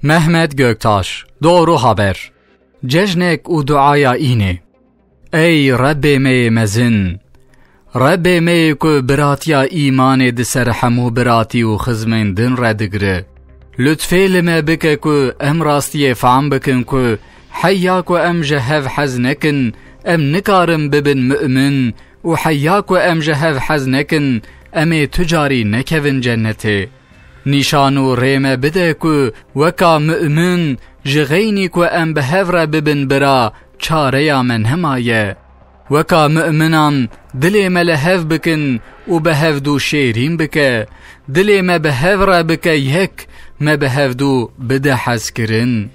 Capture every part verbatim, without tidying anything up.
Mehmet Göktaş, Doğru Haber. Cejnek û duaya înê. Ey Rebbê me yê mezin! Rebbê me yê ku biratiya îmanê di ser hemû biratî û xizmên din re digire. Lutfê li me bike ku em rastiyê fam bikin ku heya ku em ji hev hez nekin, em nikarin bibin mu'min û heya ku em ji hev hez nekin, em ê tu carî nekevin cennetê. Nîşan û rê me bide ku weka mu'min ji xeynî ku em bi hev re bibin bira, çareya me nemaye. Weka mu'minan dilê me li hev bikin û bi hevdû şêrîn bike. Dilê me bi hev re bike yek, me bi hevdû bide hezkirin.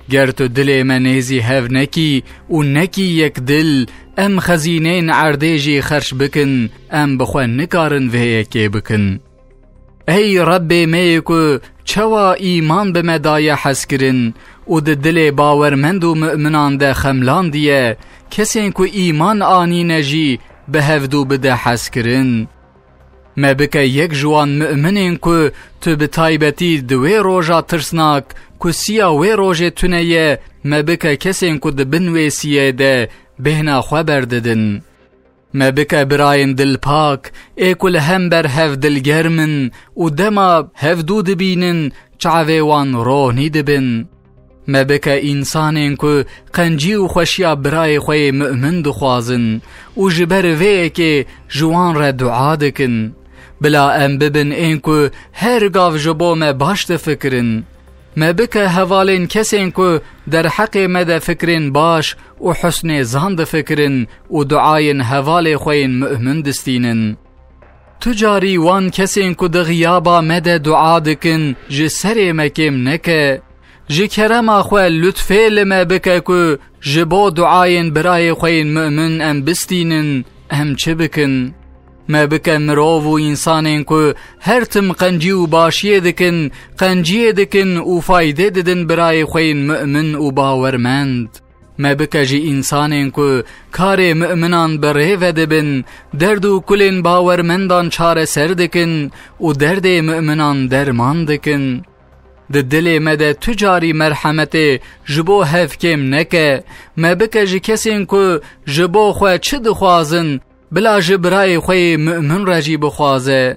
Ger tu dilê me nêzî hev nekî û nekî yek dil, em xezîneyên erdê jî xerç bikin, em bi xwe nikarin vê yekê bikin. Ey Rebbê me yê ku çawa îman bi me daye hezkirin û di dilê bawermend û mu'minan de xemlandiye, kesên ku îman anîne jî bi hevdû bide hezkirin. Me bike yek ji wan mu'minên ku tu bi taybetî di wê roja tirsnak ku siya wê rojê tune ye, me bike kesên ku di bin wê siyê de bêhna xwe berdidin. Me bike birayên dilpak, ê ku li hember hev dilgerm in û dema hevdû dibînin, çavê wan ronî dibin. Me bike însanên ku qencî û xweşiya birayê xwe yê mu'min dixwazin û ji ber vê yekê ji wan re dua dikin. Bila em bibin ên ku her gav ji bo me baş difikirin. Me bike hevalên kesên ku derheqê me de fikrên baş û husnê zan difikirin û duayên hevalê xwe yên mu'min distînin. Tu carî wan kesên ku di xiyaba me de dua dikin, ji serê me kêm neke. Ji kerema xwe lutfê li me bike ku ji bo duayên birayê xwe yên mu'min em bistînin, em çi bikin? Me bike mirov û însanên ku her tim qencî û başiyê dikin, qenciyê dikin û faydê didin birayê xwe yên mu'min û bawermend. Me bike ji însanên ku karê mu'minan bi rê ve dibin, derd û kulên bawermendan çareser dikin û derdê mu'minan derman dikin. Di dilê me de tu carî merhemetê ji bo hev kêm neke. Me bike ji kesên ku ji bo xwe çi dixwazin, bila ji birayê xwe yê mu'min re jî bixwaze.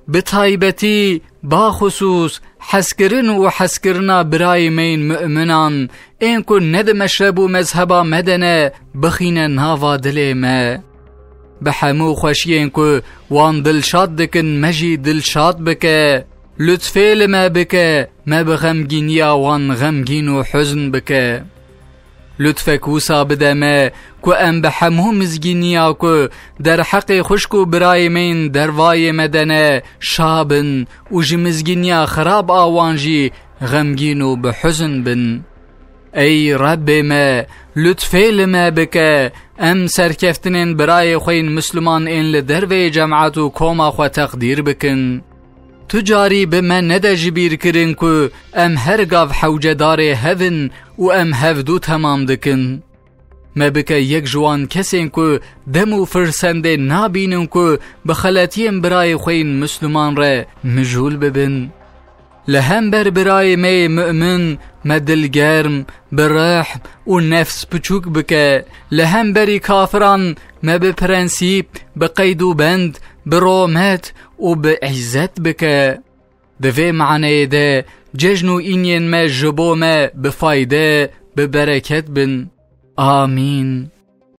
Bi taybetî, baxusûs, hezkirin û hezkirina birayê me yên mu'minan, ên ku ne di meşreb û mezheba me de ne, bixîne nava dilê me. Bi hemû xweşiyên ku wan dilşad dikin, me jî dilşad bike. Lutfê li me bike, me bi xemgîniya wan xemgîn û huzn bike. Lutfek wisa bide me ku em bi hemû mizgîniya ku derheqê xwişk û birayê me yên dervayê me de ne şa bin û ji mizgîniya xirab a wan jî xemgîn û bi huzn bin. Ey Rebbê me, lutfê li me bike, em serkeftinên birayê xwe yên Misliman ên li derveyê cemaet û koma xwe teqdîr bikin. Tu carî bi me nede ji bîr kirin ku em her gav hewcedarê hev in û em hevdû temam dikin. Me bike yek ji wan kesên ku dem û firsendê nabînin ku bi xeletiyên birayê xwe yên Misliman re mijûl bibin. Li hember birayê me yê mu'min me dilgerm, bi rehm û nefs piçûk bike. Li hemberî kafiran me bi prensîp, bi qeyd û bend, bi romet û bi îzzet bike. Di vê maneyê de cejn û îniyên me ji bo me bi fayde, bi bereket bin. Amîn.